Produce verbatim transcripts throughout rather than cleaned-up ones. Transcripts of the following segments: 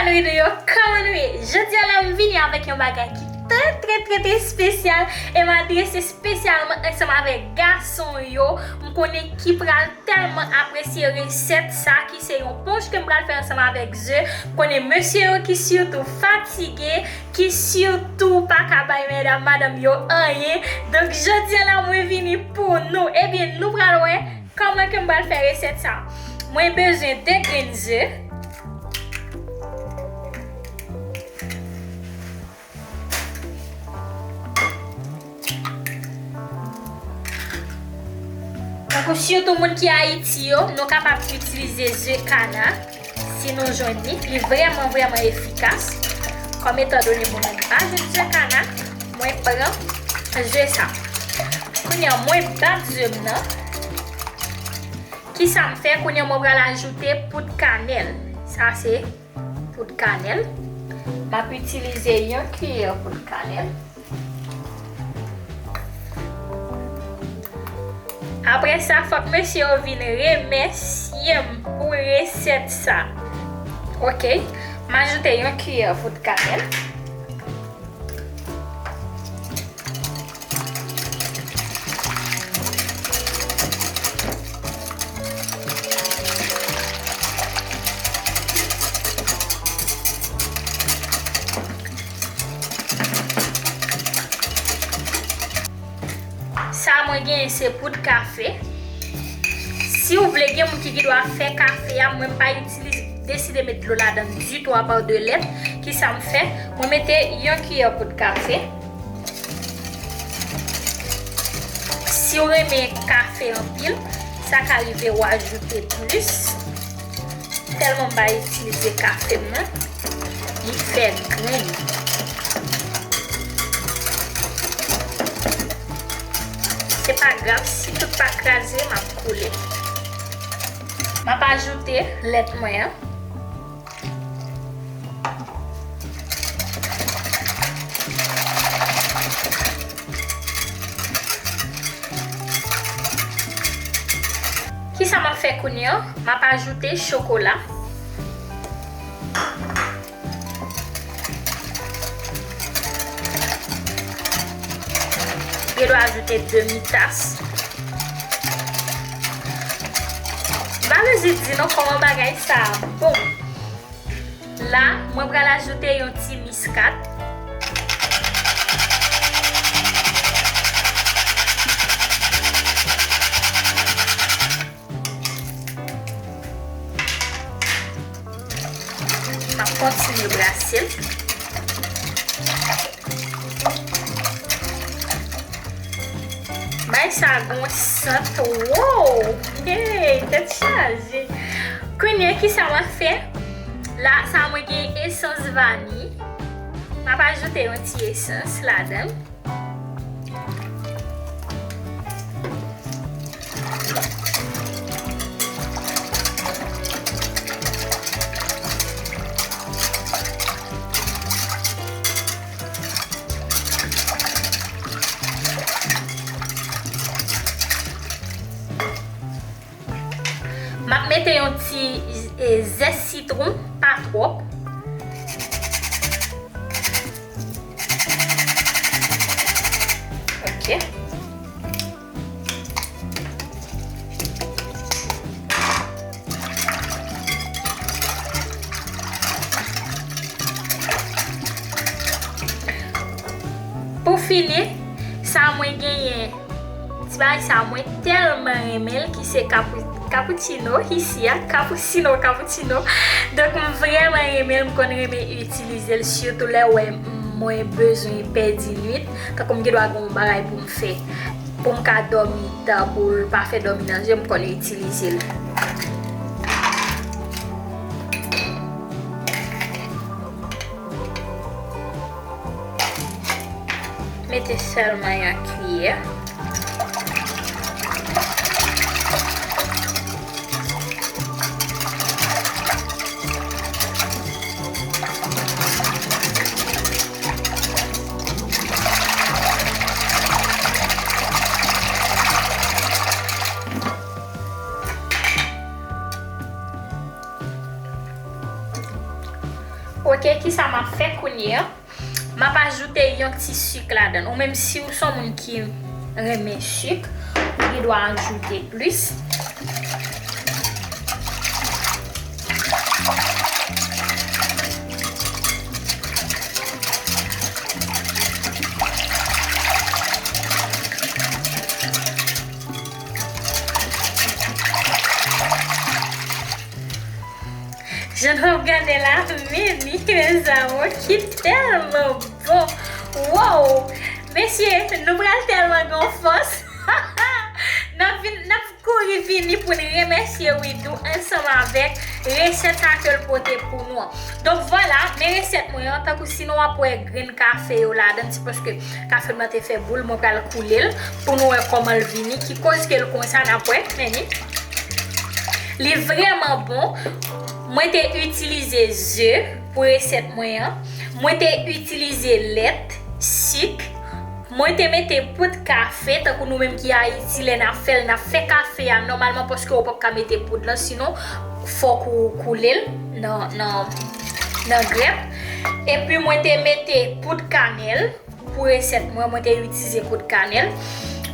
Video, kòman nou ye? Jodi a la, m vini avèk yon bagay ki trè, trè, trè, trè espesyal e m adrese espesyalman ansanm avèk gason yo. M konnen ki pral tèlman apresye resèt sa ki se yon ponch ke m pral fè ansanm avèk ze. M konnen mesye yo ki sitou fatige, ki sitou pa ka bay medam, madanm yo anyen. Donk, jodi a la, mwen vini pou nou. Ebyen, nou pral wè kòman ke m pral fè resèt sa. Mwen bezwen de grenn ze. Tankou sitou moun ki Ayiti yo, nou kapab itilize ze kana si nou jwenn li. Li vrèman, vrèman efikas. Kòm etandone mwen menm pa jwenn ze kana, mwen pran ze sa. Kounye a, mwen bat ze m nan. Kisa m fè? Kounye a, mwen pral ajoute poud kanèl. Sa se poud kanèl. M ap itilize yon kiyè poud kanèl. Apre sa, fòk mesye yo vin remèsye m pou resèt sa. Oke, m ajoute yon kiyè poud kanèl. Sa mwen genyen se poud kafe. Si w vle, gen moun ki gen dwa fè kafe a, mwen m pa itilize, deside met dlo ladan ditou apa de lèt. Kisa m fè? Mwen mete yon kiyè poud kafe. Si w renmen kafe anpil, sa ka rive w ajoute plis. Tèlman m pa itilize kafe m nan, li fè grenn. Se pa grav, si tout pa kraze, m ap koule. M ap ajoute lèt mwen an. Kisa m ap fè kounye a? M ap ajoute chokola. Gen dwa ajoute demi tas. M pa bezwen di nou kòman bagay sa a bon. La, mwen pral ajoute yon ti miskat. M ap kontinye brase l. Bay sa gon sant, wow! Hey, tèt chaje! Kounye a, kisa m ap fè? La, sa mwen gen esans vani. M ap ajoute yon ti esans ladan l. M ap mete yon ti, e, zès sitwon, pa twòp. Ok. Pou fini, sa mwen genyen, ti bagay sa mwen tèlman renmen l ki se kapu-, cappuccino isi a, cappuccino, cappuccino. Donk, m vrèman renmen l, m konn renmen itilize l, sitou lè w wè mwen bezwen pèdi nwit. Tankou m gen dwa gen yon bagay pou m fè, pou m ka dòmi tan, pou l pa fè dòmi nan je m, m konn itilize l. Mete sèlman yon kiyè. Ok, kisa m ap fè kounye a? M ap ajoute yon ti sik ladan l. Ou menm, si w se yon moun ki renmen sik, ou gen dwa ajoute plis. Jan w ap gade la, men li, mes amours, ki tèlman bon. Wow! Mesye, nou pral tèlman gen fòs. N ap vin, n ap kouri vini pou n remèsye Widoo ansanm avèk resèt sa ke l pote pou nou an. Donk, vwala, men resèt mwen an, tankou sinon w ap wè grenn kafe yo ladan, se paske kafe m nan te fè boul, mwen pral koule l pou nou wè kòman l vini, ki koz ke l konsa, n ap wè, men li. Li vrèman bon. Mwen te itilize ze pou resèt mwen an. Mwen te itilize lèt, sik. Mwen te mete poud kafe, tankou nou menm ki Ayiti, lè n ap fè l, n ap fè kafe a nòmalman paske ou p ap ka mete poud lan, sinon fòk ou koule l nan, nan, nan grèp. Epi mwen te mete poud kanèl. Pou resèt mwen, mwen te itilize poud kanèl.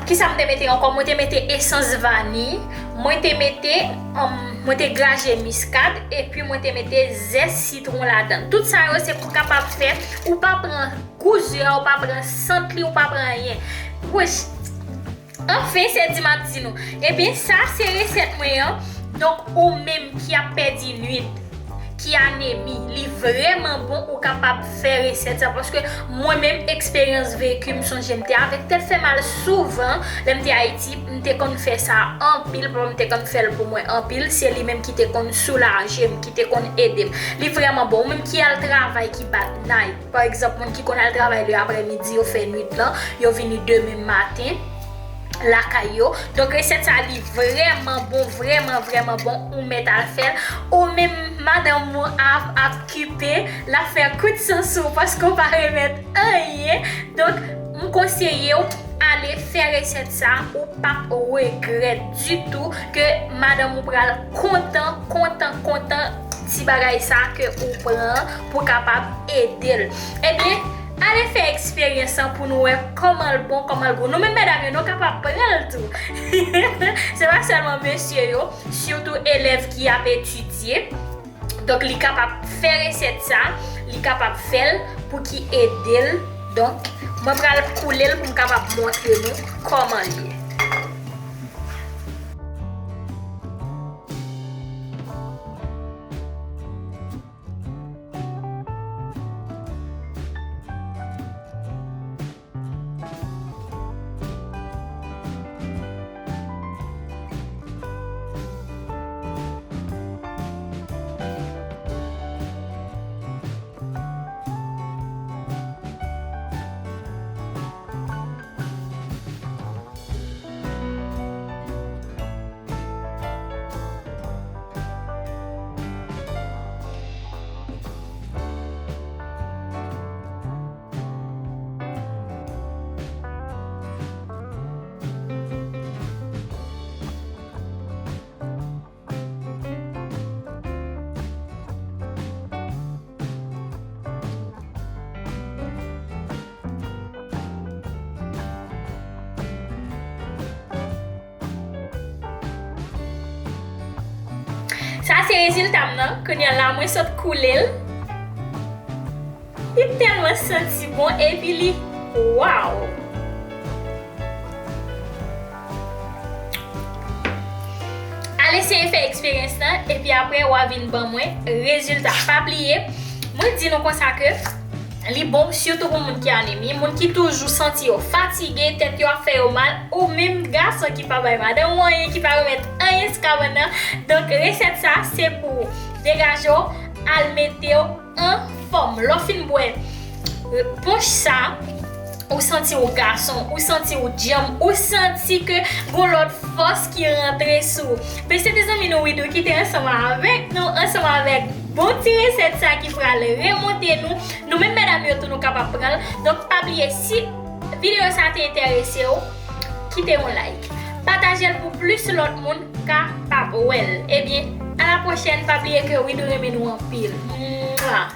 Kisa m te mete ankò? Mwen te mete esans vaniy, mwen te mete, um, mwen te graje miskad, epi mwen te mete zès sitwon ladan. Tout sa yo se pou kapab fè, ou pa pran gou ze a, ou pa pran sant li, ou pa pran anyen. Wesh, anfen, se di m ap di nou. Ebyen, sa se resèt mwen an. Donk, ou menm ki ap pèdi nwit, ki anemi, li vrèman bon, ou kapab fè resèt sa. Paske mwen menm, eksperyans veki, m sonje m te avèk tèt fè mal souvan. Lè m te Ayiti, m te konn fè sa anpil. Papa m te konn fè l pou mwen anpil. Se li menm ki te konn soulaje m, ki te konn ede m. Li vrèman bon. Ou menm ki al travay, ki bat night. Pa egzanp, moun ki konn al travay le aprèmidi, yo fè nwit lan, yo vini demen maten lakay yo. Donk, resèt sa, li vrèman bon, vrèman, vrèman bon. Ou mèt al fè l. Ou menm, madanm ou ap, ap kipe, l ap fè kout san sou ou paske w pa remèt anyen. Donk, m konseye w, ale fè resèt sa, ou p ap regrèt ditou ke madanm ou pral kontan, kontan, kontan ti bagay sa ke ou pran pou kapab ede l. Ebyen, ale fè eksperyans lan pou nou wè kòman l bon, kòman l gou. Nou menm medam yo, nou kapab pran l tou. Se pa sèlman mesye yo, sitou elèv ki ap etidye. Donk, li kapab fè resèt sa, li kapab fè l pou ki ede l. Donk, mwen pral koule l pou m kapab montre nou kòman l ye. Sa se rezilta m nan. Kounye a la, mwen sot koule l. Li tèlman santi bon, epi li, waw! Al eseye fè eksperyans lan, epi apre w a vin ban mwen rezilta. Pa bliye, mwen di nou konsa ke li bon, sitou pou moun ki anemi, moun ki toujou santi yo fatige, tèt yo ap fè yo mal, ou menm gason ki pa bay madanm ou anyen, ki pa remèt anyen sou kabann nan. Donk, resèt sa, se pou ou. Degaje w, al mete w anfòm. Lè w fin bwè, euh, ponch sa, ou santi w gason, ou santi w djanm, ou santi ke gon lòt fòs ki rantre sou ou. Mesye, se zanmi nou Widoo ki te ansanm avèk nou, ansanm avèk bon ti resèt sa ki pral remonte nou. Nou menm medam yo tou, nou kapab pran l. Donk, pa bliye, si videyo sa te enterese w, kite yon like. Pataje l pou plis lòt moun kapab wè l. Ebyen, a la pwochèn, pa bliye ke Widoo renmen nou anpil. Mwa!